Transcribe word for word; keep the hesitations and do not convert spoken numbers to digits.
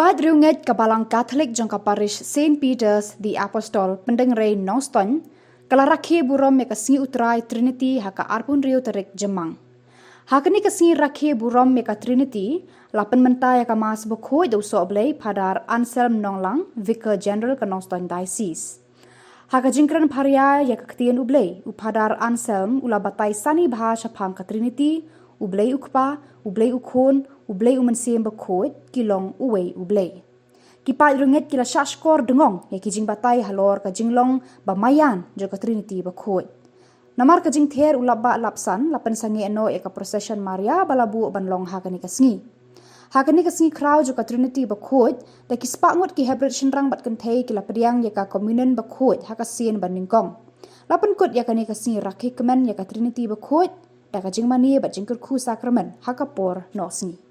Paid riewngeit ka Balang Katholik jong ka Parish St Peter's the Apostle, Pyndengrei, Nongstoin, ka la rakhe burom ïa ka sngi U Trai Trinity ha ka arphew hynriew tarik Jymmang. Ha kane ka sngi rakhe burom ïa ka Trinity, la pynmynta ïa ka Mass bakhuid da u Sohblei Phadar Anselm Nonglang, Vicar General ka Nongstoin Diocese. Ha ka jingkren pharia ïa ka Ktien U Blei, u Phadar Anselm u la batai sani bha shaphang ka Trinity, U Blei U Kpa, U Blei U Khun, U Blei U Mynsiem Bakhuid, ki long uwei U Blei. Ki paid riewngeit ki la shah shkor dngong ïa ki jingbatai halor ka jinglong ba maïan jong ka Trinity bakhuid. Namar ka jingther u lapbah lapsan, la pynsangeh noh ïa ka Procession Maria ba la buh ban long ha kane ka sngi. Ha kane ka sngi khraw jong ka Trinity bakhuid, da ki spah ngut ki heprit shynrang bad kynthei ki la pdiang ïa ka Communion bakhuid ha ka sien ba nyngkong. La pynkut ïa kane ka sngi rakhe kmen ïa ka Trinity bakhuid da ka jingmane bad jingkyrkhu Sakramen ha ka por Nohsngi.